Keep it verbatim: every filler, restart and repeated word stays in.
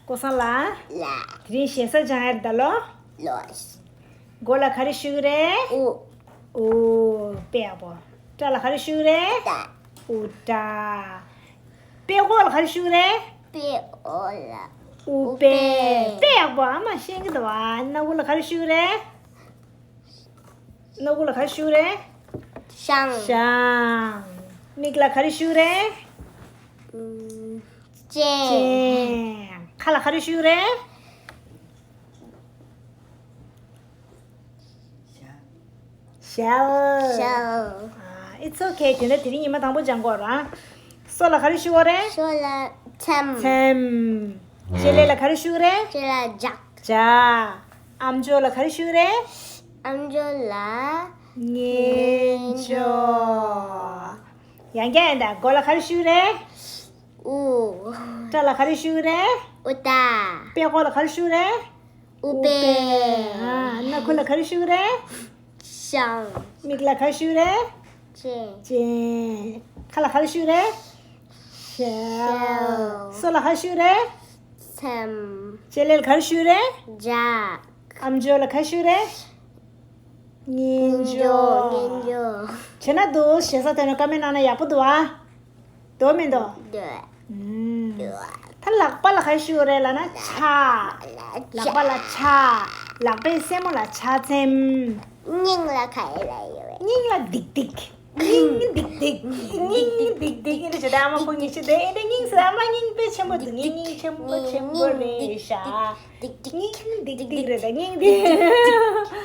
ཀོ་སང་ལ། ལ། དེ་རིང་ཞེ་ས་སྦྱང་ཡ་རེད་ད་ལོ། ལོས། མགོ་ལ་ག་རེ་ཞུ་གི་རེད། འུ། འུ། དཔེ་ཡག་པོ། སྐྲ་ལ་ག་རེ་ཞུ་གི་རེད། ད། འུ་སྐྲ། དཔྲལ་མགོ་ལ་ག་རེ་ཞུ་གི་རེད། དཔྲལ་མགོ་ལ། འུ་དཔྲལ། དཔྲལ། དཔེ་ཡག་པོ། ཨ་མ་ཤེས་ཀྱི་འདུག་བ། སྣ་ཁུག་ལ་ག་རེ་ཞུ་གི་རེད། སྣ་ཁུག་ལ་ག་རེ་ཞུ་གི་རེད། ཤང་། ཤང་། མིག་ལ་ག་རེ་ཞུ་གི་རེད། ཅན། ཅན། ཁ་ལ་ག་རེ་ཞུ་གི་རེད། ཤལ། ཤལ། ཨ། It's okay. དེ་འདྲ་དེ་རིང་ཉི་མ་དང་པོ་སྦྱང་དགོས་ར། སོ་ལ་ག་རེ་ཞུ་གི་རེད། སོ་ལ་ཚེམ། ཚེམ། ལྕེ་ལེ་ལ་ག་རེ་ཞུ་གི་རེད། ལྕེ་ལེ་ལྗགས། ཇ། ཨམ་ཅོག་ལ་ག་རེ་ཞུ་གི་རེད། ཨམ་ཅོག་ལ། སྙན་ཅོག། ཡང་བསྐྱར་ཡིན་ད། མགོ་ལ་ག་རེ་ཞུ་གི་རེད། འུ། སྐྲ་ལ་ག་རེ་ཞུ་གི་རེད། འུ་ད། དཔྲལ་མགོ་ལ་ག་རེ་ཞུ་གི་རེད། འུ་དཔྲལ། ཨ། སྣ་ཁུག་ལ་ག་རེ་ཞུ་གི་རེད། ཤང་། མིག་ལ་ག་རེ་ཞུ་གི་རེད། ཅན། ཅན། ཁ་ལ་ག་རེ་ཞུ་གི་རེད། ཤལ། ཤལ། སོ་ལ་ག་རེ་ཞུ་གི་རེད། ཚེམ། ལྕེ་ལེ་ལ་ག་རེ་ཞུ་གི་རེད། ལྗགས། ཨམ་ཅོག་ལ་ག་རེ་ཞུ་གི་རེད། སྙན་ཅོག། སྙན་ཅོག། བྱས་ན་འདུག་ཞེ་ས་དེ་ནས་ཀ་མེན་ནང་ན་ཡག་པོ་འདུག་ཨ། འདུག་མི་འདུག་འདུག་ཨུམ། འདུག་ད་ལག་པ་ལ་ག་རེ་ཞུ་རེད་ལབ་ན་ལྕགས། ལག་པ་ལ་ལྕགས། ལག་པའི་སེན་མོ་ལ་ལྕགས་ཚེམ། སྙིང་ལ་ག་རེ་ལབ་ཡོད་རེད། སྙིང་ལ་ལྡིག་ལྡིག་སྙིང་ལྡིག་ལྡིག་སྙིང་ལྡིག་ལྡིག་ཨེ་འདྲ་བྱེད་ད། ཨ་མ་ཁོ་ཉི་ཤུ་དེ་ཨེ་འདྲ་སྙིང་ཟེར། ཨ་མ་སྙིང་དཔེ་ཆེན་པོ་འདུག་ངའི་སྙིང་ཆེན་པོ་ཆེན་པོ་རེད་ཤག་སྙིང་ལྡིག་ལྡིག་རེད་ད། སྙིང་ལྡིག་ལྡིག